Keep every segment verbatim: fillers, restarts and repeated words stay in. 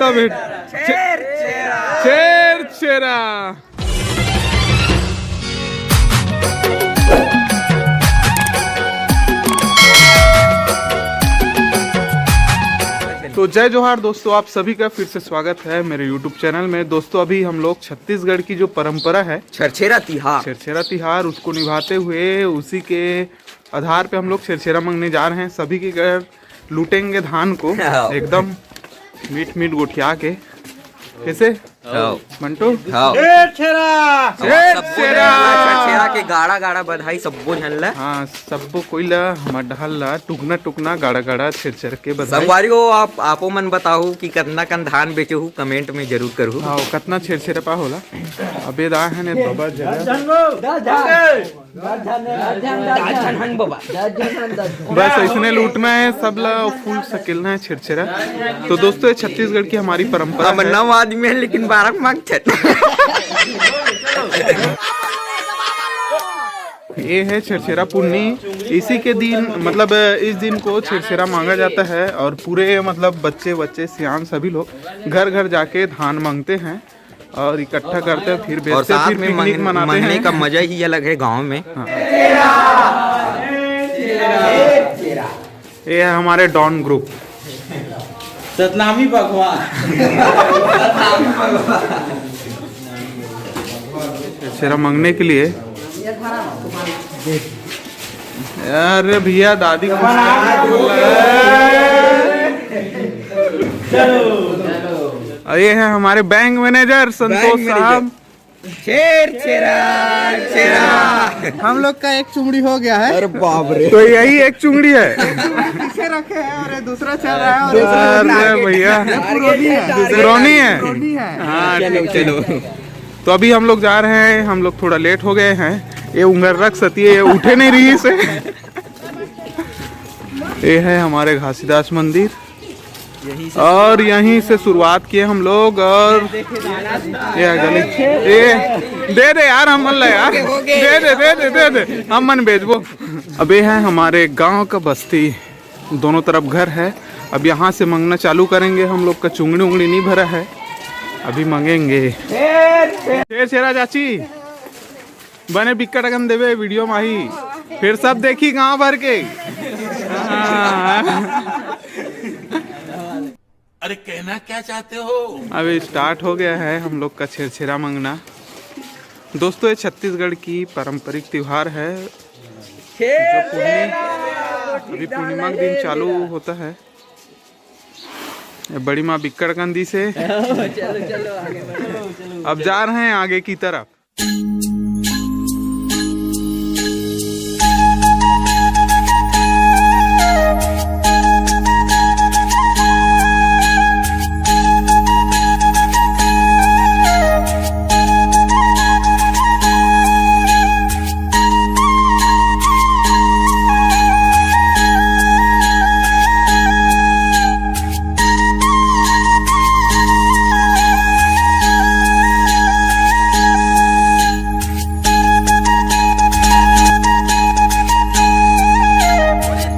तब छेर छेरा। तो जय जोहार दोस्तों, आप सभी का फिर से स्वागत है मेरे YouTube चैनल में। दोस्तों, अभी हम लोग छत्तीसगढ़ की जो परंपरा है, छेरछेरा तिहार। छेरछेरा तिहार, उसको निभाते हुए उसी के आधार पे हम लोग छेरछेरा मांगने जा रहे हैं। सभी के घर लूटेंगे धान को हाँ। एकदम मीठ मीठ गोठिया के। कैसे हाँ। मंटू? हाँ। छेरछेरा। छेरछेरा। छेरछेरा के गाड़ा गाड़ा बधाई सब्बो झन ला। हाँ, सब्बो कोई ला हमर डहर ला टुकना टुकना गाड़ा गाड़ा छेरछेरा के बधाई। संगवारी हो, आप आपो मन बताहू कि कतना कन धान बेचे हू, कमेंट में जरूर करहू। हाँ, कतना छेरछेरा पा होला। अबे दा है ने बाबा जगह। बस इसने लूटना है, सब ला फुल सकेलना है छेरछेरा। तो दोस्तों, ये छत्तीसगढ़ की हमारी परंपरा हम है। नौ आदमी है, लेकिन बारह मांग छठ। ये है छेरछेरा पुन्नी। इसी के दिन, मतलब इस दिन को छेरछेरा मांगा जाता है और पूरे, मतलब बच्चे बच्चे सियान सभी लोग घर घर जाके धान मांगते हैं और इकट्ठा करते हैं, फिर और बेचते हैं, साथ फिर में पिकनिक मंग- मनाते मंगने हैं। का मजा ही अलग है गांव में। हाँ। ये है हमारे डॉन ग्रुप। सतनामी भगवान। छेरछेरा मंगने के लिए। अरे भैया, दादी खुश है। और ये है हमारे बैंक मैनेजर संतोष साहब। छेरछेरा, छेरा। हम लोग का एक चुंगड़ी हो गया है। अरे बाप रे। तो यही एक चुंगड़ी है। पीछे रखे हैं और ये दूसरा चल रहा है और अरे भैया। पुरानी है। पुरानी है। हाँ, चलो, ठीक है। चलो। तो अभी हम लोग जा रहे हैं, हम लोग थोड़ा लेट हो गए हैं। ये उंगर रख सती है, ये उठे नहीं रही इसे। ये है हमारे घासीदास मंदिर। और यहीं से शुरुआत किए हम लोग। और ये गली, ये दे दे यार, हम मन ला यार, दे दे, दे दे, दे दे, हम मन बेचबो। अब ये है हमारे गांव का बस्ती, दोनों तरफ घर है। अब यहाँ से मंगना चालू करेंगे हम लोग का। चुंगड़ी उंगड़ी नहीं भरा है, अभी मंगेंगे। छेरछेरा चाची, बने बिक्कट अकन देबे वीडियो माही, फिर सब देखी गांव भर के। अरे कहना क्या चाहते हो? अभी स्टार्ट हो गया है हम लोग का छेरछेरा मंगना। दोस्तों, ये छत्तीसगढ़ की पारंपरिक त्योहार है जो पूर्णि-, अभी पूर्णिमा के दिन चालू होता है। ये बड़ी माँ बिक्कट कंदी से। चलो, चलो, आगे बढ़ो, चलो। अब जा रहे हैं आगे की तरफ।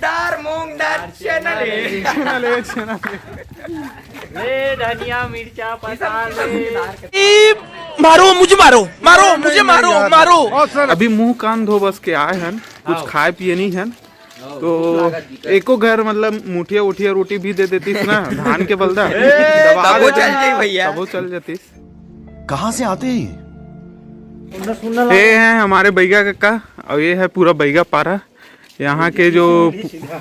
दार मूंग दार चैनल है। चैनल है, चैनल है। ले धनिया मिर्चा पता ले। मारो मुझे, मारो, मारो मुझे, मारो, मारो। अभी मुंह कान धो बस के आए हन, कुछ खाए पिए नहीं हन। तो एको घर मतलब मुठिया उठिया रोटी भी दे देतीस ना, धान के बलदा, दबा तबो देते, चल जाई भैया। तबो चल जातीस। कहाँ से आते हैं ये? ये हैं हमारे बैगा कक्का और ये है पूरा बैगा पारा। यहाँ के जो पु-,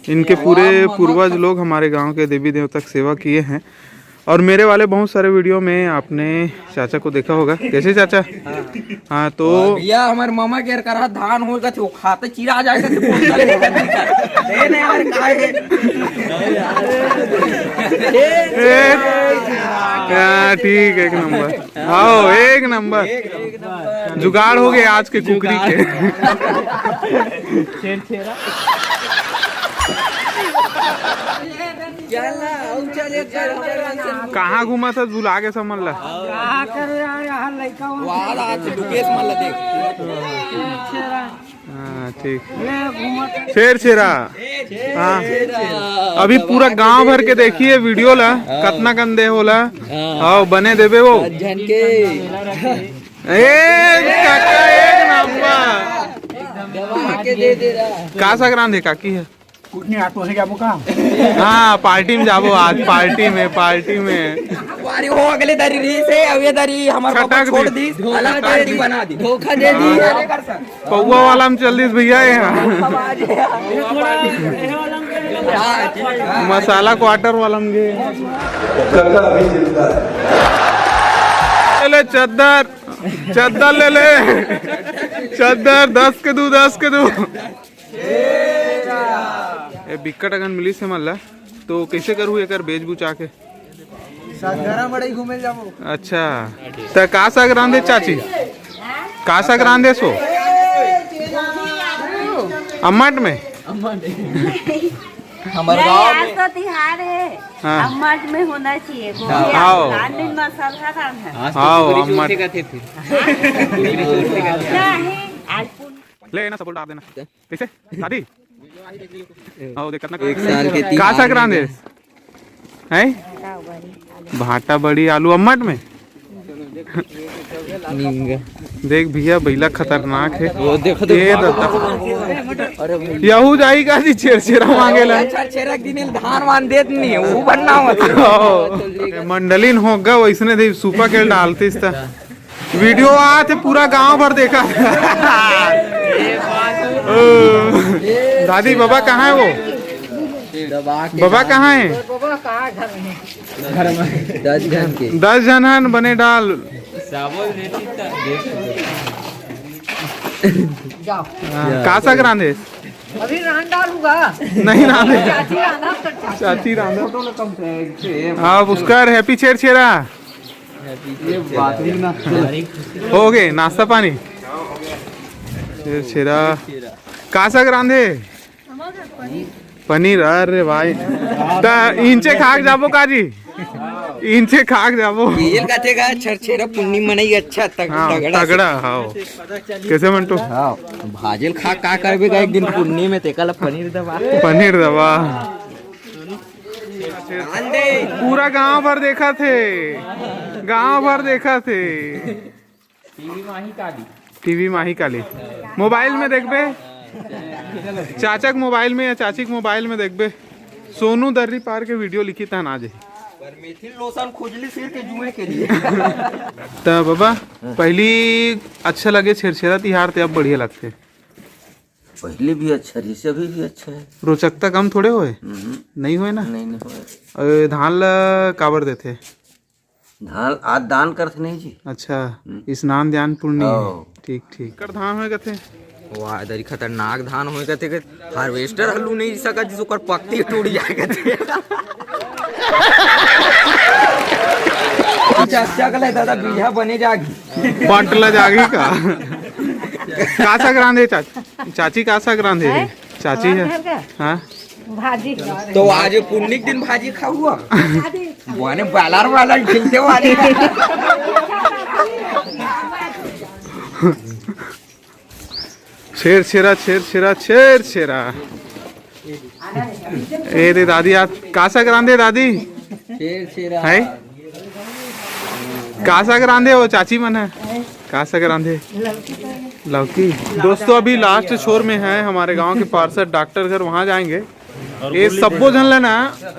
इनके पूरे पूर्वज लोग हमारे गांव के देवी देवता की सेवा किए हैं। और मेरे वाले बहुत सारे वीडियो में आपने चाचा को देखा होगा। कैसे चाचा? हाँ, तो भैया, हमारे मामा के करा धान होगा तो खाते चिरा जाएगा तो बोलता नहीं। नहीं, नहीं, यार, काहे? ए, हाँ, ठीक, एक नंबर। हाँ, एक नंबर। जुगाड़ हो गया आज के कुकरी के। कहाँ घूमा था, बुला के समझ ला। हाँ, ठीक। छेरछेरा। हाँ। अभी पूरा गांव भर के देखिए वीडियो ला, कतना गंदे होला। हाँ। हाँ, बने देबे वो। झन के। ए, काका, एक नंबर। दबा के दे दे रहा। का साग रांधे काकी हे? कुछ नहीं, आज तो से जाबो का? हाँ, पार्टी में जाबो आज, पार्टी में, पार्टी में। अरे वो अगले दरी रही से, अब ये दरी हमारे पापा छटक छोड़ दी। दी, अलग पार्टी बना दी। धोखा दे दी। पौवा वाला में चल दिस भैया ये। मसाला क्वार्टर वाला में गे। ले ले चद्दर, चद्दर ले ले, चद्दर दस के दू, दस के दू। ए बिक्कट अगन मिलिस हे मन ला, तो कैसे करू एकर बेच बुचा के? सात घरा मड़ई घूमे जाबो। अच्छा, त का साग रांधे चाची? का साग रांधे सो? अम्मट में? हमारे नहीं, गाँव आज में तो तिहार है। हाँ। अम्मट में होना चाहिए। हाँ। हाँ। रांधे मसाला रांधे। आज तो हाँ, पूरी अम्मट। चूल्हे का थे फिर। नहीं, आज पूरी ले ना, सब डाल देना। कैसे? दादी? आओ, देख, कितना एक साल के तीन का साग रांधे? हैं? भाटा बड़ी आलू अम्मट में? देख भैया, बैला खतरनाक है। वो देखो, ये देखो। दादा। अरे भाई। यहू जाई का जी, छेरछेरा मांगेला। छेरछेरा के दिन धान वान देत नहीं है, वो बनना होता। मंडलिन होगा, वैसने दे सूपा के डालते इस तरह। वीडियो आत हे, पूरा गांव भर देखा। ओ, दादी, बाबा कहाँ है वो? बाबा कहाँ है? दस झन के। दस झन हन, बने डाल। हाँ, का साग रांधे? अभी रांध डालूंगा। नहीं रांधे। चाची रांधा तो चाची। चाची रांधा। हाँ, उसका हैप्पी छेरछेरा। ये बात ही ना। हो गए नाश्ता पानी? छेरछेरा। का साग रांधे? पनीर। अरे भाई, त इंचे खाक जाबो का जी? इंचे खाक जाबो। तेल का तेगा छेरछेरा पुन्नी मनई अच्छा तग-, हाँ, तगड़ा से। तगड़ा, हाँ। कैसे मंटू? हाँ, भाजेल खा का करबे का एक दिन पुन्नी में तेका ला पनीर दबा। पनीर दबा। पूरा गांव भर देखा थे, गांव भर देखा थे। टीवी माही काली। टीवी माही काली। मोबाइल में देखबे, चाचा के मोबाइल में या चाची के मोबाइल में देखबे, सोनू दर्री पार के वीडियो लिखी तहन आ जाही। पर मेथिल लोशन खुजली सिर के जुए के लिए। त बाबा, पहली अच्छा लगे छेरछेरा तिहार, ते अब बढ़िया लगथे। पहले भी अच्छा रहिस, अभी भी अच्छा है। रोचकता कम थोड़े होए? हम्म। नहीं होए ना? नहीं, नहीं होए। अरे, धान ला काबर देथे? धान आज दान करथे नहीं जी। अच्छा, हम्म। स्नान ध्यान पुण्य। हाँ। ठीक, ठीक। कर धान होए कथे? वाह, दरी खतरनाक धान होए कथे के हार्वेस्टर हल्लू नहीं सका, जिस ओकर पत्ती टूट जाए कथे। चकचक ले दादा, बीजा बने जागी। बंट ला जागी का? का साग रांधे चाची? चाची का साग रांधे हे? हैं? चाची हमार है। घर का? हाँ। भाजी। तो आज पुन्नी के दिन भाजी खाऊंगा। बने बालार वाला खिलते वाले। छेरछेरा, छेरछेरा, छेरछेरा। ए रे दादी, आज का साग रांधे दादी? छेरछेरा। है? का साग रांधे हो चाची मन है? का साग रांधे? लौकी। दोस्तों, अभी लास्ट छोर में है हमारे गांव के पार्षद डॉक्टर घर, वहां जाएंगे। ये सब्बो झन ला ना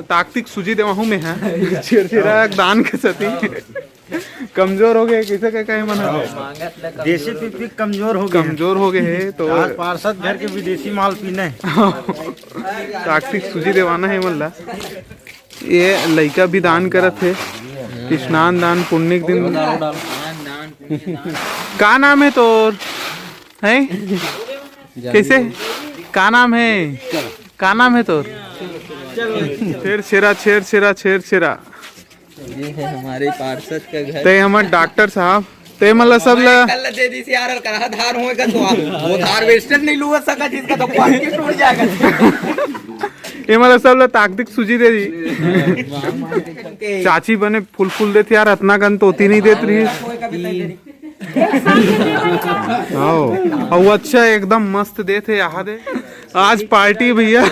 ताकतिक सूजी देवाहू में है। छेरछेरा दान के सती। कमजोर हो गए, किसे का कहे मन है? देसी पिपी कमजोर हो गए। कमजोर हो गए है तो आज पार्षद घर के विदेशी माल पीने। ताकतिक सूजी देवाना है मन ला। ये लइका भी दान करत हे, स्नान दान पुण्य के दिन। का नाम है तोर? हैं? कैसे? का नाम है? का नाम है तोर? छेरछेरा, छेरछेरा, छेरछेरा। ये है हमारे पार्षद का घर। ते हमर डॉक्टर साहब, ते मन ला सब ला कल दे दी यार, और कहा धार होए का तो आप, वो धार वेस्टर्न नहीं लुआ सका, जिसका तो पार्टी टूट जाएगा। ये मन ला सब ला ताकतिक सूजी दे दी। चाची बने फुल फुल देत यार, अतना कन तोती नहीं देत रही। आओ, अउ अच्छा एकदम मस्त देत हे, यहाँ दे। आज पार्टी भैया।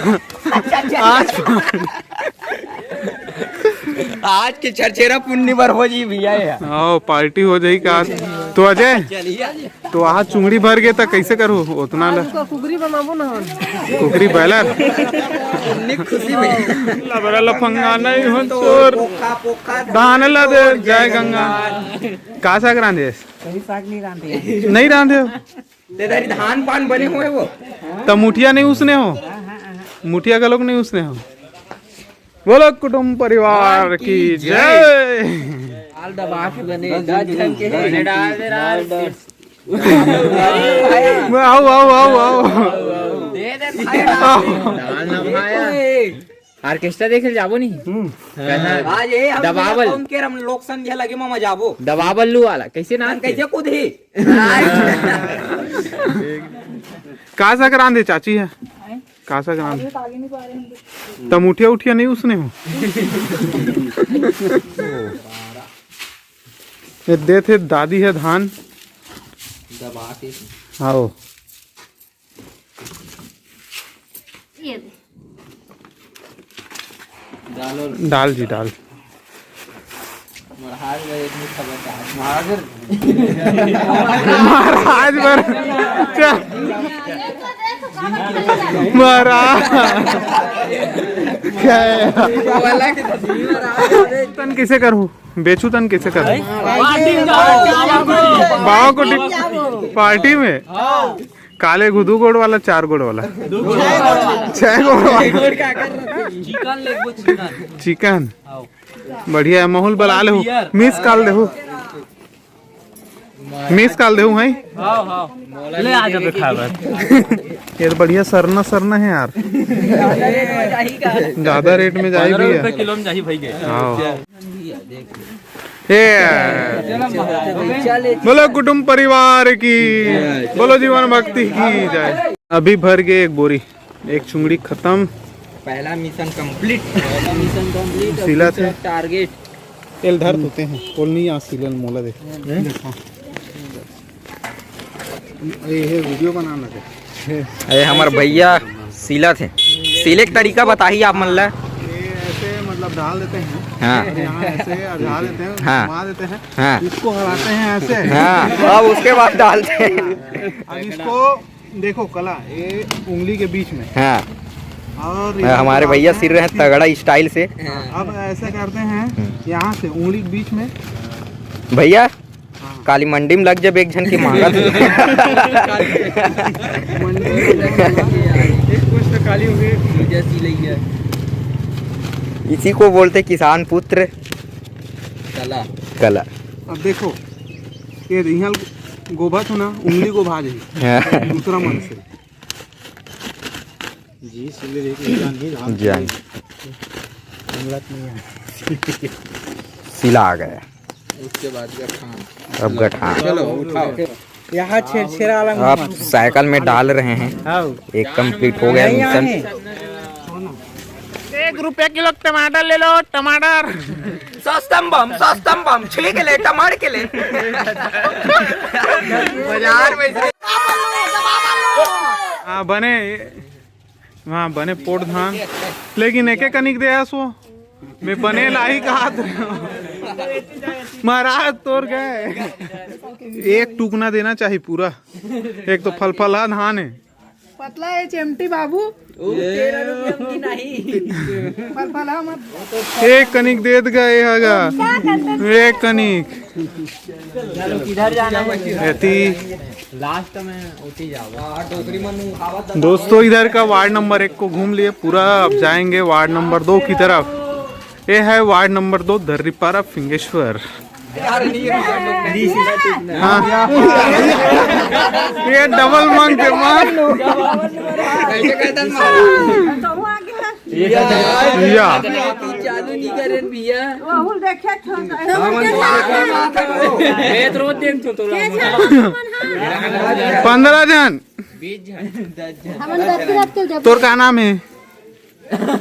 आज आज के छरछेरा पुन्नी बर हो जी भैया ये। आओ, पार्टी हो जाई का? तो अजय, चलिए। तो वहाँ चुंगड़ी भर गे त कैसे करू? उतना ला आज का कुकरी बनाबो ना हम। कुकरी बॉयलर। इतनी खुशी में। लबरा लफंगा नहीं हो तो चोर। पोखा, पोखा, धान ला दे जय जय गंगा। गंगा। का साग रांधे? कहीं साग नहीं रांधे। नहीं रांधे हो? ते दारी धान पान बने हुए वो। त मुठिया नहीं उसने हो? मुठिया का लोग नहीं उसने हो? बोलो कुटुम परिवार की जय। हाल दबा के बने, दस जन के। डाल दे, डाल दे। आओ, आओ, आओ, आओ। दे दे भाई। आओ। ऑर्केस्ट्रा देखे जाबो नहीं। आज ये हम दबावल। कौन के हम लोक संध्या लगे मा जाबो। दबावल लू वाला कैसे नाम कैसे कूद ही। का संक्रांत है चाची है? का संक्रांत? त मुठिया उठिया नहीं उसने हो? ये देथे दादी है धान। दबा के। आओ। ये दे। डाल जी, डाल। महाराज बर एक मुट्ठा बचा। महाराज बर। महाराज बर। चल। महाराज। क्या है? तन किसे करू? बेचू तन किसे करू? बाबा को टिप-, पार्टी में। काले घुदू गोड़ वाला, चार गोड़ वाला, छह गोड़ वाला। चिकन ले, चिकन। चिकन। बढ़िया है, माहौल बना ले हो। Miss call दे हो। Miss call दे हो, हैं? हाँ, हाँ। ले आ जाबे खाए बर। ये तो बढ़िया सरना, सरना है यार। ज्यादा rate में जाई भी है। किलो में जाही भाई के। हाँ। ए, बोलो कुटुम परिवार की। बोलो जीवन भक्ति की जय। अभी भर गे एक बोरी, एक चुंगड़ी खतम। पहला mission complete। पहला mission complete। सिला थे। Target। तेल धर तोते हैं, बोल नहीं आ सिलन मोला दे। ये है video बनाना थे। अरे हमर भैया सिलत हे, सिले के तरीका बताही आप मन ला। ये ऐसे मतलब डाल देते हैं। हाँ। और यहाँ ऐसे अड़ा देते हैं, हाँ। घुमा देते हैं। हाँ। इसको हलाते हैं ऐसे। हाँ, अब उसके बाद डालते हैं। अब इसको देखो कला, ये उंगली के बीच में। हाँ। और हाँ, ये हमारे भैया सिल रहे हैं तगड़ा style से। अब ऐसे करते हैं, हम्म। यहाँ से उंगली के बीच में। भैया, हाँ। काली मंडी में लग जब एक झन की मांगत। मंडी में लग जब। एक कुछ तो काली हो गई। पूजा सी लई है। इसी को बोलते किसान पुत्र कला। कला। अब देखो, ये यहाँ गोभा तो ना, उंगली को भा जाही। हाँ। दूसरा मन से। जी, सिले देख, जान ही, जान। जान। हमला तो नहीं है। सिला आ गया। उसके बाद गठान। अब गठान। चलो, उठाओ। यहाँ छेरछेरा वाला अब साइकिल में डाल रहे हैं। हाँ। एक complete हो गया mission। एक रुपया किलो टमाटर ले लो, टमाटर। सस्तम बम, सस्तम बम, छिले के ले, टमाटर के ले। बाजार में से। हाँ, बने, वहाँ बने पोट धान, लेकिन एक एक कनिक दे आसो। मैं बने लाही कहा था। महाराज तोर गए। एक टुकना देना चाहिए पूरा। एक तो फलफला धान है। पतला है चिमटी बाबू। ओ, तेरह रुपया की नहीं। पलपला मत। एक कनिक देत गए हगा। का करते? एक कनिक। चलो, किधर जाना है? एती। Last में ओती जाओ। दोस्तों, इधर का ward number एक को घूम लिए पूरा। अब जाएंगे ward number दो की तरफ। ये है ward number दो, दर्रीपारा फिंगेश्वर। हाँ। ये double मांगते, मांग। या। चालू नहीं करें भैया। पंद्रह जन। तोर का नाम है?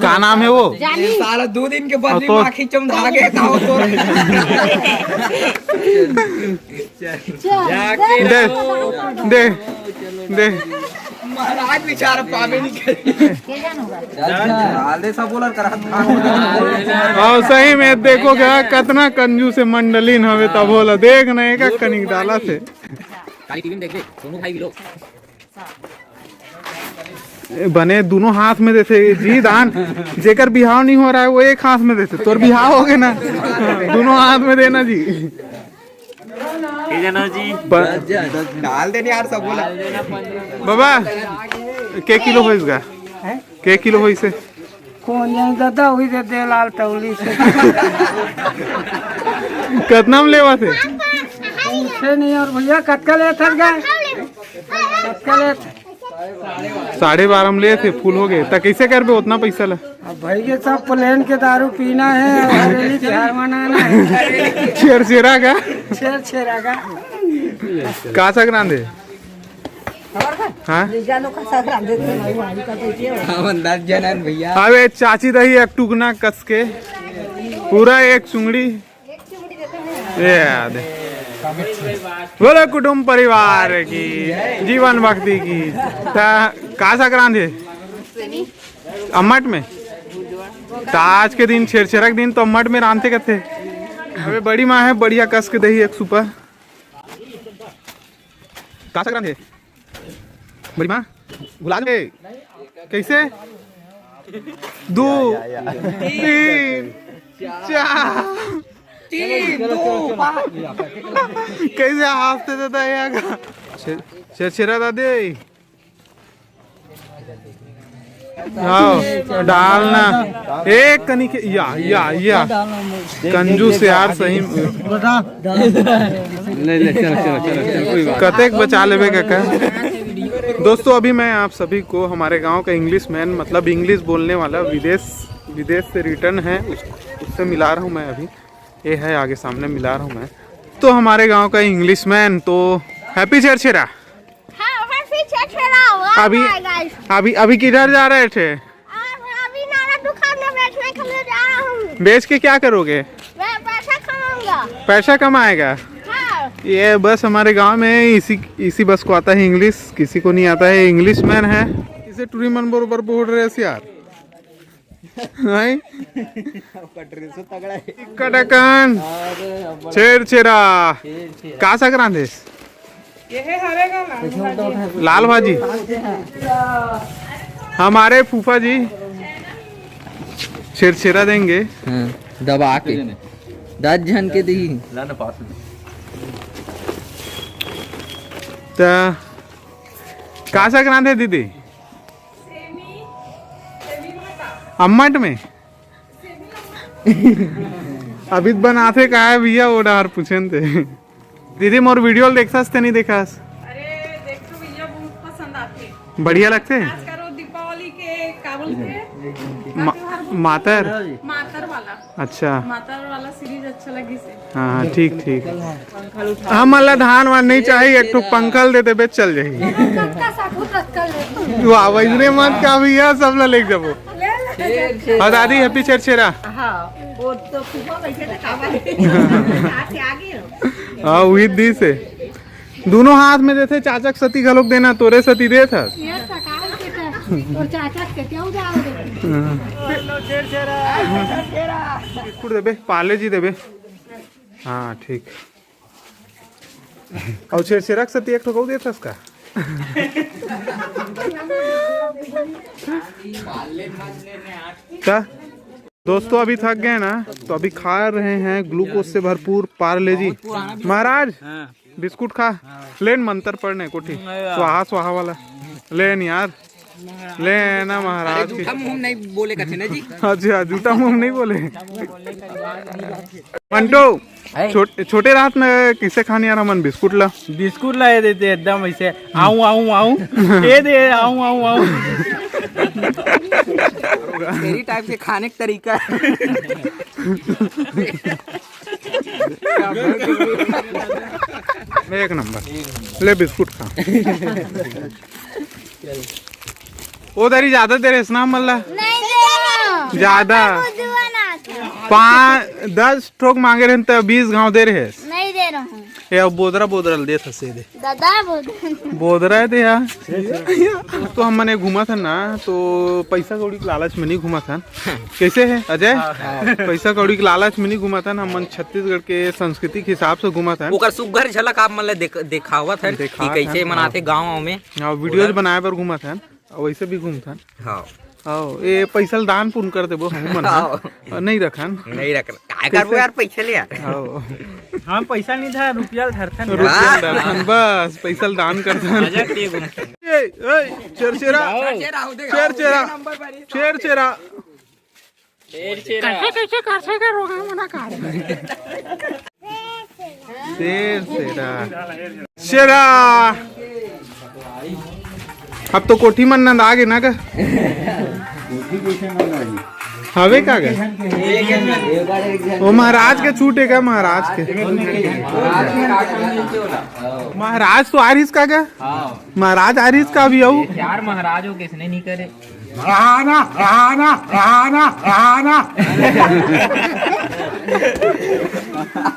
का नाम है वो? जानी। साला दो दिन के बाद और तो माखी चमधा गए था वो तो। चल, दे, दे, दे। महाराज बेचारा पावे नहीं करे। डाल दे सब बोला करा। और सही में देखो क्या, कतना कंजूस है मंडलीन हवे, तब बोला देख ना एक कनिक डाला से। काली टीवी में देख ले, सोनू भाई भी लोग। बने दोनों हाथ में देथे जी दान। जेकर बिहाव नहीं हो रहा है, वो एक हाथ में देथे। तोर बिहाव हो गए ना, दोनों हाथ में देना जी। ये जना जी। प- डाल देने यार सब बोला। बाबा, के किलो हो इसका? के किलो हो इसे? कौन जाने दादा, वही दे दे लाल टौली से। कितना में लेवा थे? पूछे नहीं और भैया, कतका ले थक गए? कतका ले? साढ़े बारह में ले थे, फुल हो गए। त कैसे करबे उतना पैसा ला? अब भाई के सब प्लेन के दारू पीना है और हवेली तिहार मनाना है। छेरछेरा का? छेरछेरा का। का साग रांधे? हाँ? ले जा लो, का साग रांधे थे भाई, वहीं का देखिए। हम अंदाज जानन भैया। अबे चाची दही एक टुकना कस के, पूरा एक चुंगड़ी। ये याद है। बोलो कुटुंब परिवार की, जीवन भक्ति की। ता का साग रांधे? अम्मट में। ता आज के दिन छेरछेरा के दिन तो अम्मट में रांधते कथे। अबे बड़ी माँ है, बढ़िया कस के दही एक सुपा। का साग रांधे? बड़ी माँ, भुला दे। कैसे? दो, तीन, चार। तीन, दो, पाँच। कैसे हाथ से देता है यहाँ का? छे-, छेरछेरा दादे। आओ, डालना। एक कनिक, या, या, या। कंजूस यार, सही। ले, ले, चलो, चलो, चलो, चलो, कोई बात। कतेक बचा लेबे काका? दोस्तों, अभी मैं आप सभी को हमारे गांव का इंग्लिश मैन, मतलब इंग्लिश बोलने वाला, विदेश, विदेश से रिटर्न है, उस, उससे मिला रहा हूँ मैं अभी। ये है आगे सामने, मिला रहा हूँ मैं। तो हमारे गांव का इंग्लिश मैन, तो हैप्पी छेरछेरा। हाँ, फिर पीछे ठहरा हुआ अभी, है, guys। अभी, अभी किधर जा रहे थे? और अभी नाला दुकान में बैठने के लिए जा रहा हूँ। बेच के क्या करोगे? मैं पैसा कमाऊंगा। पैसा कमाएगा? हाँ। ये बस हमारे गांव में इसी, इसी बस को आता है इंग्लिश, किसी को नहीं आता है। इंग्लिश मैन है। इसे टूरी मन बरोबर बोल रहे हैं यार। नहीं? आपका ड्रेस तगड़ा है। कटकन। अरे, अब छेरछेरा। छेरछेरा। का साग रांधे? ये है हरे का लाल भाजी। लाल भाजी। हमारे फूफा जी छेरछेरा देंगे। हाँ, दबा के। दस झन के दी। ला ना पास में। त का साग रांधे दीदी? अम्मट में? अभी तो बनाथे का है भैया, वो डहर पूछे न ते। दीदी, मोर वीडियो ल देखथस ते नहीं देखस? अरे, देखथों भैया, बहुत पसंद आथे। बढ़िया लगथे? खास कर वो दीपावली के, का बोलथे? मा-, त्योहार बोलथे? मातर। मातर वाला। अच्छा। मातर वाला सीरीज अच्छा लगिस हे। हाँ, हाँ, ठीक, ठीक। पंखा ल उठा। हमन ला धान वान नहीं चाहिए, एक ठो पंखा ल दे देबे, चल जाही। कतका साकू ततका ले। वाह, वैसने मत का भैया, सब ला लेके जाबो। ले ले। और दादी, हैप्पी छेरछेरा। हाँ, वो तो सुबह बैठे थे, काबा। आके आ गए हो। हाँ, वही दी से। दोनों हाथ में देथे, चाचा के सती घलोक देना, तोरे सती देत हस। ये सकाल के तो, और चाचा के क्यों जाओगे? हाँ। बिस्कुट देबे, पार्ले जी देबे। हाँ, ठीक। और छेरछेरा के सती एक ठो कहू देत हस का? का? दोस्तों, अभी थक गए ना, तो अभी खा रहे हैं ग्लूकोज से भरपूर पार्ले जी। महाराज, हाँ। बिस्कुट खा। हाँ। लेन मंत्र पढ़ने कोठी। हम्म, स्वाहा स्वाहा वाला। लेन यार। लेन ना महाराज की। जूठा मुंह नहीं बोले कथे ना जी। अच्छा, जूठा मुंह नहीं बोले। मंटो, है। छोट-, छोटे रात में किसे खाने यार हमन बिस्कुट ला? बिस्कुट ला ये देते एकदम ऐसे, आऊं, आऊं, आऊं। ये दे, आऊं, आऊं, आऊं। तेरी टाइप के खाने का तरीका। एक नंबर। ले बिस्कुट खा। वो दरी ज्यादा दे रहे ना मल्ला। नहीं दे रहा हूँ। ज्यादा। बुद्धू बना के। पाँच, दस ठोक मांगे रहे तो बीस घाव दे रहे। नहीं दे रहा हूँ। ए, अब बोदरा बोदरा ल देत हस, ए दे। दादा बोदरा। बोदरा हे दे यार। तो हम मने घूमत हन ना, तो पैसा कौड़ी के लालच में नहीं घूमत हन। कैसे है अजय? हाँ। पैसा कौड़ी के लालच में नहीं घूमत हन, हम मन छत्तीसगढ़ के संस्कृति के हिसाब से घूमत हन। ओकर सुग्घर झलक आप मन ल देख-, देखावत हन कि देखावत कैसे हन, मनाथे हाँ। गाँव में। हाँ, videos बनाए बर घूमत हन। अउ वैसे भी घूमथन। हाँ। हाँ, ए पैसा ल दान पुण्य कर देबो हम मन ह। हाँ। अउ नहीं रखन। नहीं रखन। काय करबो यार पैसा ले यार। हाँ। हम पैसा नहीं था, रुपया ल धरथन। रुपया ल धरथन, बस पैसा ल दान करथन। मजाक के घूमथन। ए, ए, छेरछेरा। छेरछेरा, हो देखा, छेरछेरा। नंबर पर ही। छेरछेरा। कैसे, कैसे कर सके रोगा मना कर। शेर शेरा। शेरा। अब तो कोठी मन नंदा गे ना का? हवे का गे? वो महाराज के छूटे का, महाराज के? महाराज तो आ रहिस का गे? महाराज आ रहिस का अभी अऊ? यार महाराज हो किसने नहीं करे? रहाना, रहाना, रहाना, रहाना।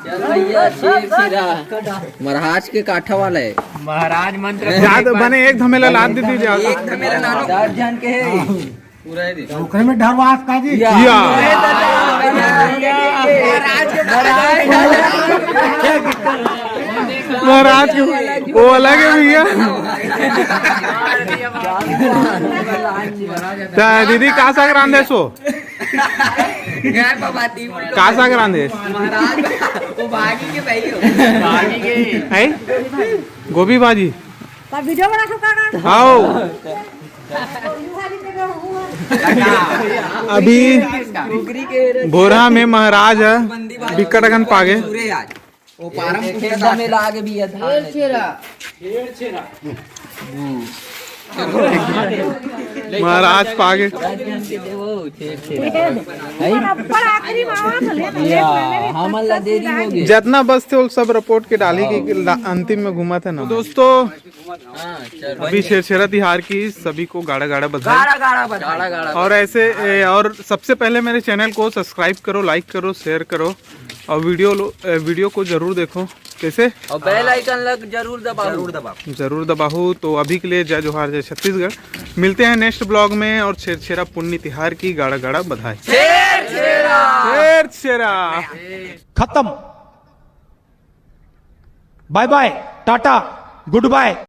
चल भैया, शेर शेरा। महाराज के काठा वाला है। महाराज मंत्र याद बने एक धमेला लाद दीदी जा। एक धमेला लानो। चार जन के है। पूरा है दे। ओकरे में डरवास का जी। या। या। महाराज के महाराज के वो अलग है भैया। त दीदी का साग रांधे सो? का साग रांधे? महाराज, वो भागी के भाई हो। भागी के। है? गोभी भाजी? का वीडियो बना सब का? आओ। अभी बोरा में महाराज है, बिकट अकन पागे। वो पारम पूजा में लागे भी है धान। शेर शेरा। महाराज पागे। हमन ला देरी हो गई। जितना बचथे वो सब रिपोर्ट के डाली कि ला-, अंतिम में घूमत है ना। दोस्तों, अभी छेरछेरा तिहार की सभी को गाड़ा गाड़ा बधाई। गाड़ा गाड़ा बधाई। गाड़ा गाड़ा। और ऐसे, ए, और सबसे पहले मेरे चैनल को सब्सक्राइब करो, लाइक करो, शेयर करो और वीडियो लो, ए, वीडियो को जरूर देखो। कैसे? और बेल आइकन लग जरूर दबाओ। जरूर दबाओ। जरूर दबाओ। तो अभी के लिए जय जोहार, जय छत्तीसगढ़। मिलते हैं नेक्स्ट ब्लॉग में और छेरछेरा पुन्नी तिहार की गाड़ा गाड़ा बधाई। छेरछेरा। खत्म। बाय बाय, टाटा, गुड बाय।